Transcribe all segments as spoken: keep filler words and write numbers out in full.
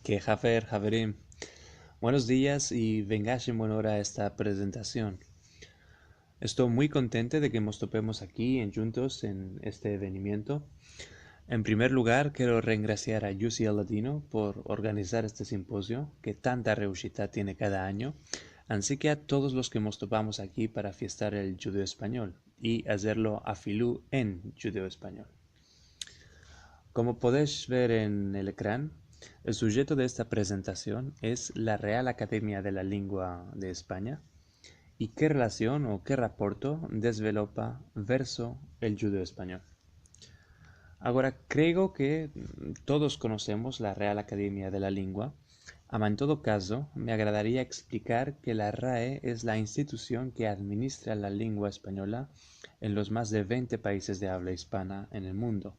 Ke haber, haverim. Buenos dias i vengash en buena ora a esta prezentasion. Esto muy kontente de ke mos topemos aki en, djuntos en este evenimiento. En primer lugar, kero rengrasiar a U C L Ladino por organizar este simpozio ke tanta reushita tiene kada anyo, ansi ke a todos los ke mos topamos aki para fiestar el djudeo-espanyol i azerlo afilu en djudeo-espanyol. Komo podesh ver en el ekran, el sujeto de esta prezentasion es la Real Akademia de la Lengua de Espanya i ke relasion o ke raporto dezvelopa verso el djudeo-espanyol. Agora, kreo ke, mm, todos konosemos la Real Akademia de la Lengua, ama en todo kazo, me agradaria eksplikar ke la RAE es la institusion ke administra la lengua espanyola en los mas de vente paizes de avla ispana en el mundo.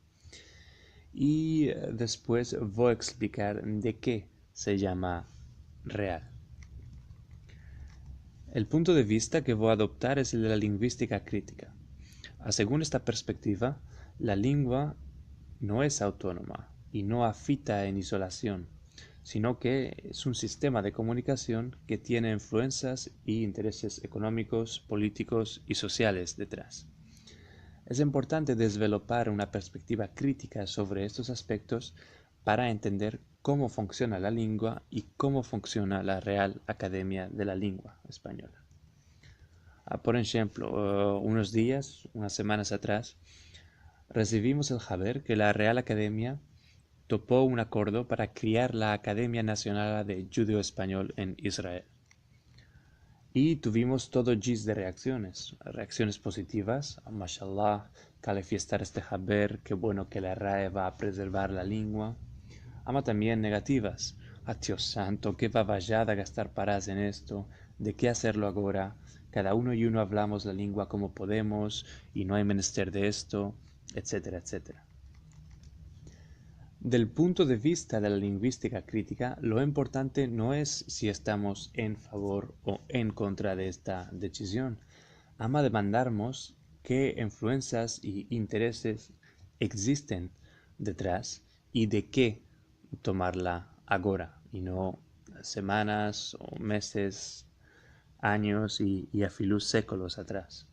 I, eh, despues vo a eksplikar de ke se yama real. El punto de vista ke vo a adoptar es el de la linguistika kritika. A, segun esta perspektiva, la lengua no es autonoma i no afita en izolasion, sino ke es un sistema de komunikasion ke tiene influensas i intereses ekonomikos, politikos i sosiales detras. Es importante dezvelopar una perspektiva kritika sovre estos aspektos para entender komo funksiona la lengua i komo funksiona la Real Akademia de la Lengua Espanyola. A, por enshemplo, e, unos dias, unas semanas atras, resivimos el haber ke la Real Akademia topo un akordo para kriar la Akademia Nasional de Djudeo-Espanyol en Israel. I tuvimos todo djis de reaksiones, reaksiones pozitivas, mashallah, kale fiestar este haber, ke bueno ke la RAE va a prezervar la lengua, ama tambien negativas, a, Dios santo, ke bavajada gastar paras en esto, de ke azerlo agora, kada uno i uno avlamos la lengua komo podemos i no ay menester de esto, etsetera, etsetera. Del punto de vista de la linguistika kritika, lo importante no es si estamos en favor o en kontra de esta desizion, ama demandarmos ke influensas i intereses egzisten detras i de ke tomarla agora i no semanas o meses, anyos i, i afilu sekolos atras.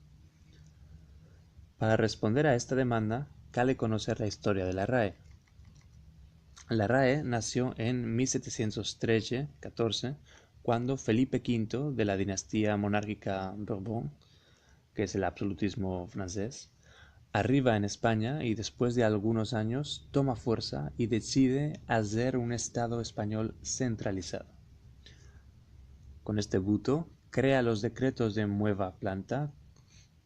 Para responder a esta demanda, kale konoser la istoria de la RAE. La RAE nasio en mil setesientos treze, katorze, kuando Felipe kinto de la dinastia monarkika Borbon, ke es el absolutizmo fransez, arriva en Espanya i despues de algunos anyos toma fuersa i deside azer un Estado espanyol sentralizado. Kon este buto, krea los dekretos de mueva planta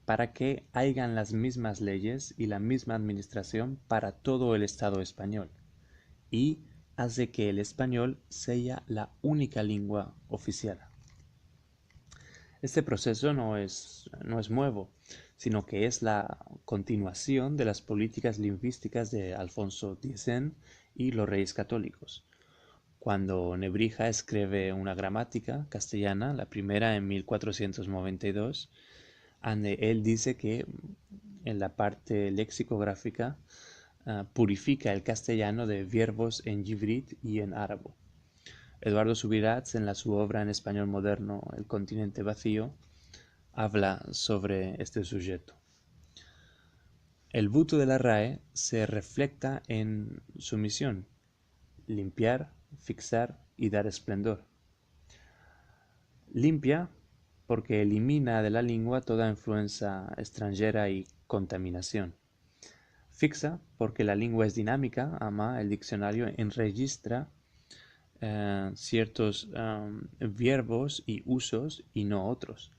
para ke aygan las mizmas leyes i la mizma administrasion para todo el Estado espanyol, i aze ke el espanyol seya la unika lengua ofisial. Este proseso no es, no es muevo, sino ke es la kontinuasion de las politikas linguistikas de Alfonso X i los reyes katolikos. Kuando Nebrija eskreve una gramatika kastelyana, la primera en mil kuatrosientos noventa i dos, ande el dize ke en la parte leksikografika, a, purifika el kastelyano de vierbos en ivrit i en arabo. Eduardo Subirats, en la su ovra en espanyol moderno, El kontinente vasio, avla sovre este sujeto. El buto de la RAE se reflekta en su mision, limpiar, fiksar i dar esplendor. Limpia porke elimina de la lengua toda influensa estranjera i kontaminasion. Fiksa porke la lengua es dinamika, ama el diksionario enrejistra, e, siertos, em, vierbos i uzos i no otros.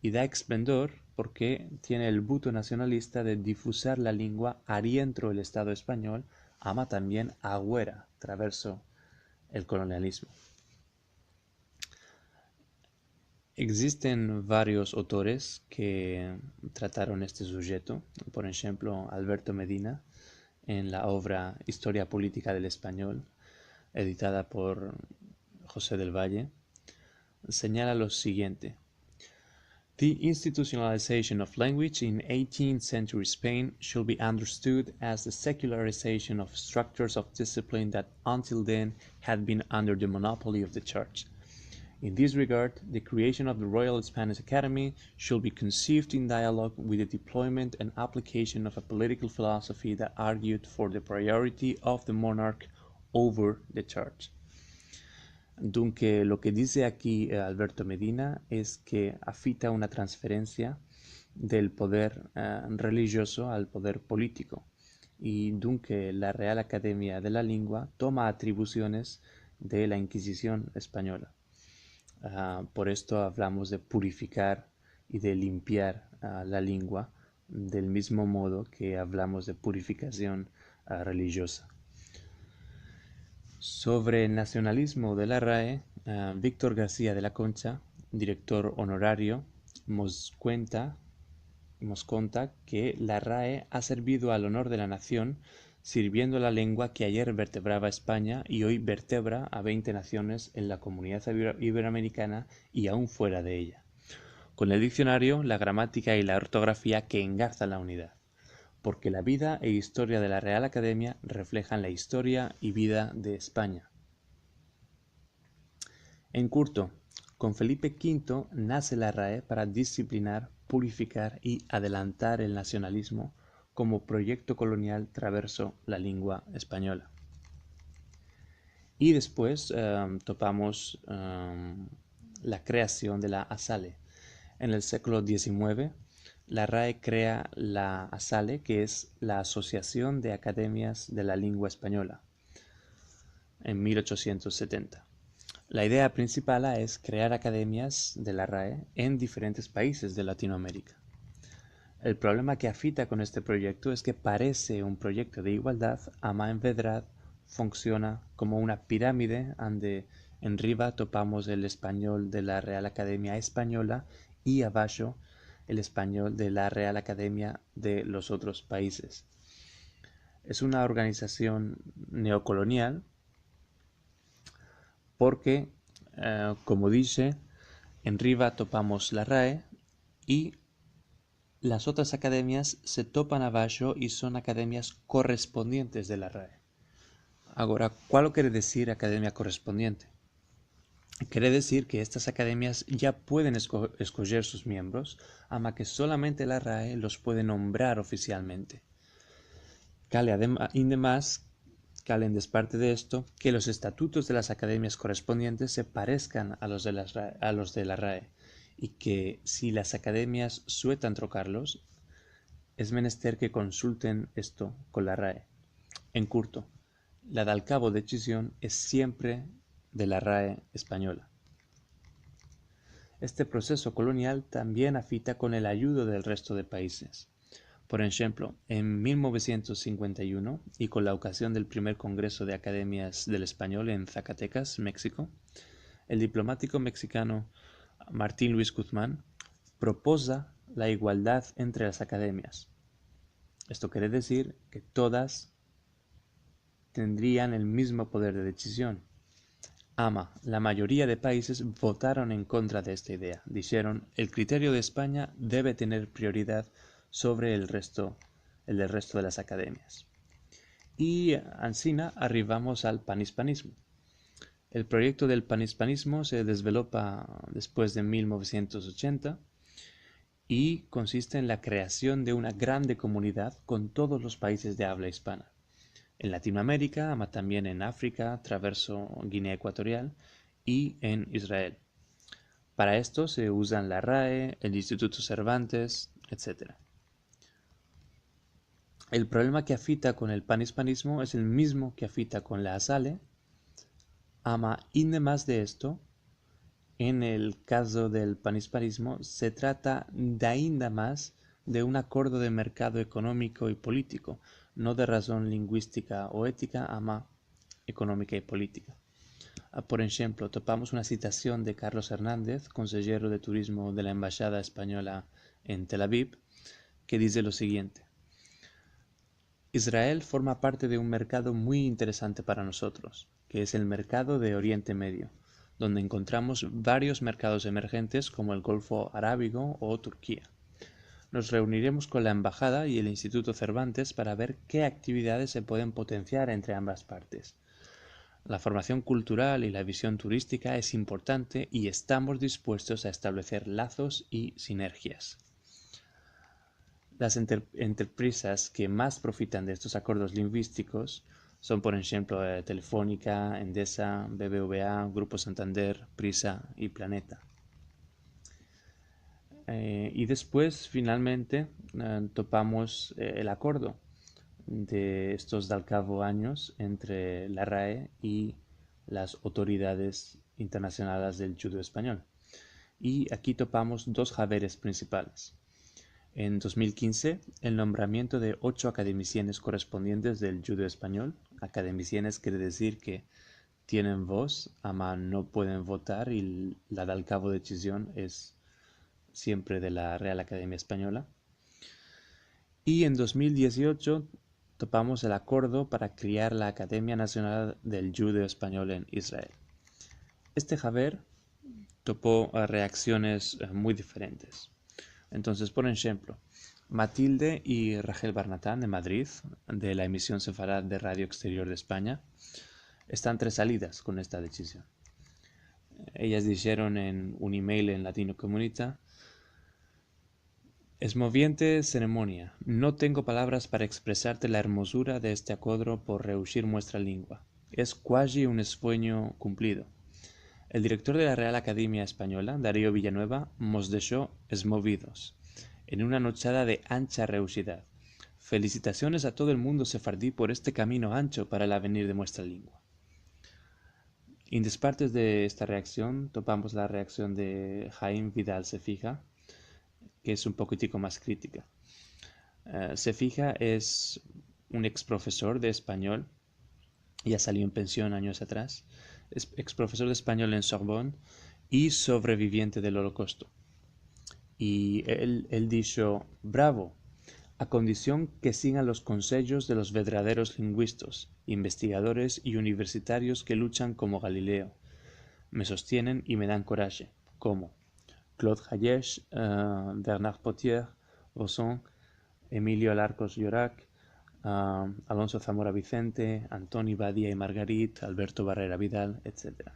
I da esplendor porke tiene el buto nasionalista de difuzar la lengua arientro el Estado espanyol, ama tambien afuera, traverso el kolonializmo. Egzisten varios autores ke trataron este sujeto, por enshemplo, Alberto Medina, en la ovra Historia Politika del Espanyol, editada por José del Valle, senyala lo siguiente. The institutionalization of language in eighteenth century Spain should be understood as the secularization of structures of discipline that until then had been under the monopoly of the church. In this regard, the creation of the Royal Spanish Academy should be conceived in dialogue with the deployment and application of a political philosophy that argued for the priority of the monarch over the church. Dunke, lo ke dize aki, eh, Alberto Medina es ke afita una transferensia del poder, eh, relijiozo al poder politiko. I dunke la Real Akademia de la Lengua toma atribusiones de la Inkizision espanyola. Ah, por esto avlamos de purifikar i de limpiar, ah, la lengua del mizmo modo ke avlamos de purifikasion, ah, relijioza. Sovre el nasionalizmo de la RAE, ah, Víctor García de la Concha, direktor onorario, mos kuenta, mos konta ke la RAE a servido al onor de la nasion sirviendo la lengua ke ayer vertebrava Espanya i oy vertebra a vente nasiones en la komunidad ibero-, iberoamerikana i aun fuera de eya. Kon el diksionario, la gramatika i la ortografia ke engarzan la unidad, porke la vida e istoria de la Real Akademia reflejan la istoria i vida de Espanya. En kurto, kon Felipe kinto nase la RAE para disiplinar, purifikar i adelantar el nasionalizmo komo proyekto kolonial traverso la lengua espanyola. I despues, em, topamos, em, la kreasion de la ASALE. En el siglo dizinueve, la RAE krea la ASALE, ke es la Asosiasion de Akademias de la Lengua Espanyola, en mil ochosientos setenta. La idea prinsipal es krear akademias de la RAE en diferentes paizes de Latinoamerika. El problema ke afita kon este proyekto es ke parese un proyekto de igualdad, ama en vedrad funksiona komo una piramide, ande enriva topamos el espanyol de la Real Akademia Espanyola i abasho el espanyol de la Real Akademia de los otros paizes. Es una organizasion neokolonial porke, eh, komo dishe, enriva topamos la RAE i las otras akademias se topan abasho i son akademias korespondientes de la RAE. Agora, kualo kere dizir akademia korespondiente? Kere dizir ke estas akademias ya pueden esko-, eskojer sus miembros, ama ke solamente la RAE los puede nombrar ofisialmente. Kale adem-, indemas, kale en desparte de esto, ke los estatutos de las akademias korespondientes se parezkan a los de las RAE, a los de la RAE, i ke si las akademias suetan trokarlos, es menester ke konsulten esto kon la RAE. En kurto, la dalkavo desizion es siempre de la RAE espanyola. Este proseso kolonial tambien afita kon el ayudo del resto de paizes. Por enshemplo, en mil novesientos sinkuenta i uno, i kon la okazion del primer Kongreso de Akademias del Espanyol en Zacatecas, Meksiko, el diplomatiko meksikano Martín Luis Guzmán propoza la igualdad entre las akademias. Esto kere dizir ke todas tendrian el mizmo poder de desizion. Ama, la mayoria de paizes votaron en kontra de esta idea. Disheron, "El kriterio de Espanya deve tener prioridad sovre el resto, el del resto de las akademias." I ansina arrivamos al panispanizmo. El proyekto del panispanizmo se dezvelopa despues de mil novesientos ochenta i konsiste en la kreasion de una grande komunidad kon todos los paizes de avla ispana. En Latinoamerika, ama tambien en Afrika, traverso Guinea Ekuatorial, i en Israel. Para esto se uzan la RAE, el Instituto Cervantes, etsetera. El problema ke afita kon el panispanizmo es el mizmo ke afita kon la ASALE. Ama, indemas de esto, en el kazo del panispanizmo se trata de ainda mas de un akordo de merkado ekonomiko i politiko, no de razon linguistika o etika, ama ekonomika i politika. Ah, por enshemplo, topamos una sitasion de Carlos Hernández, konsejero de turizmo de la Embashada Espanyola en Tel Aviv, ke dize lo siguiente: "Israel forma parte de un merkado muy interesante para nosotros, ke es el merkado de Oriente Medio. donde enkontramos varios merkados emerjentes komo el Golfo Arabigo o Turkia. Mos reuniremos kon la Embahada i el Instituto Cervantes para ver ke aktividades se pueden potensiar entre ambas partes. La formasion kultural i la vizion turistika es importante i estamos dispuestos a estableser lazos i sinerjias. Las enter-, enterprizas ke mas profitan de estos akordos linguistikos son, por enshemplo, eh, Telefónica, Endesa, B B V A, Grupo Santander, Prisa i Planeta. Eh, i despues, finalmente, eh, topamos, eh, el akordo de estos de al kavo anyos entre la RAE i las otoridades internasionales del djudeo-espanyol. I aki topamos dos haveres prinsipales. En dos mil kinze, el nombramiento de ocho akademisienes korrespondientes del djudeo-espanyol. Akademisienes kere dizir ke tienen voz, ama no pueden votar i la de al kavo desizion es siempre de la Real Akademia Espanyola. I en dos mil dieziocho topamos el akordo para krear la Akademia Nasional del Djudeo-Espanyol en Israel. Este haver topo, eh, reaksiones, eh, muy diferentes. Entonses, por enshemplo, Matilde i Rachel Barnatán de Madrid, de la emision sefarad de Radio Exterior de Espanya, estan tresalidas kon esta desizion. Eyas disheron en un email en Ladinokomunita: "Esmoviente seremonia. No tengo palavras para ekspresarte la ermozura de este akodro por reushir muestra lingua. Es kuaji un esuenyo kumplido. El direktor de la Real Akademia Espanyola, Darío Villanueva, mos desho esmovidos, en una nochada de ansha reushidad. Felisitasiones a todo el mundo sefardi por este kamino ansho para el avenir de muestra lingua". I en despartes de esta reaksion topamos la reaksion de Haim Vidal Sefija, ke es un pokitiko mas kritika. Eh, Sefija es un eksprofesor de espanyol, ya salio en pension anyos atras, es eksprofesor de espanyol en Sorbonne i sovreviviente del Olokosto. I el, el disho: "Bravo, a kondision ke sigan los konsejos de los verdaderos linguistas, investigadores i universitarios ke luchan komo Galileo. Me sostienen i me dan koraje, komo Claude Hayesh, eh, Bernard Potier, Vosson, Emilio Alarcos Llorach, ah, Alonso Zamora Vicente, Antoni Badia i Margarit, Alberto Barrera Vidal, etsetera".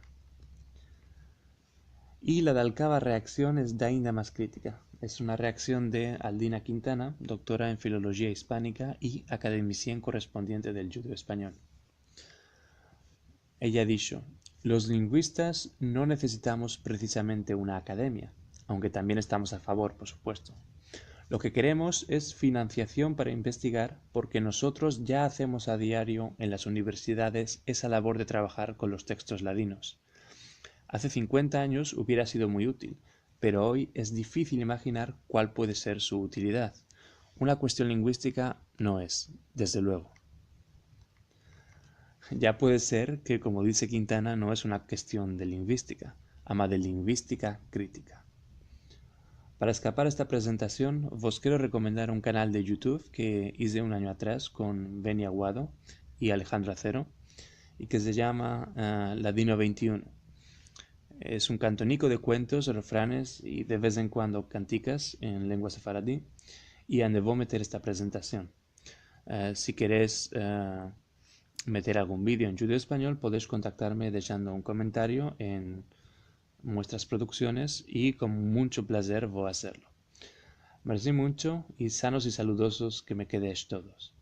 I la de al kavo reaksion es dainda mas kritika. Es una reaksion de Aldina Quintana, doktora en Filolojia Ispanika i akademisien korrespondiente del djudeo-espanyol. Eya disho: "Los linguistas no nesesitamos presizamente una akademia, aunke tambien estamos a favor, por supuesto. Lo ke keremos es finansiasion para investigar, porke mozotros ya azemos a diario en las universidades esa lavor de trabajar kon los tekstos ladinos. Aze sinkuenta anyos uviera sido muy util, pero oy es difisil imajinar kual puede ser su utilidad. Una kuestion linguistika no es, desde luego". Ya puede ser ke, komo dize Quintana, no es una kuestion de linguistika, ama de linguistika kritika. Para eskapar esta prezentasion, vos kero rekomendar un kanal de YouTube ke ize un anyo atras kon Beni Aguado i Alejandro Acero, i ke se yama, eh, Ladino vente i uno. Es un kantoniko de kuentos, refranes i de vez en kuando kantikas en lengua sefaradi, i ande vo meter esta prezentasion. Eh, si keres, eh, meter algun video en djudeo-espanyol, podesh kontaktarme deshando un komentario en muestras produksiones i kon muncho plazer vo azerlo. Mersi muncho i sanos i saludosos ke me kedesh todos.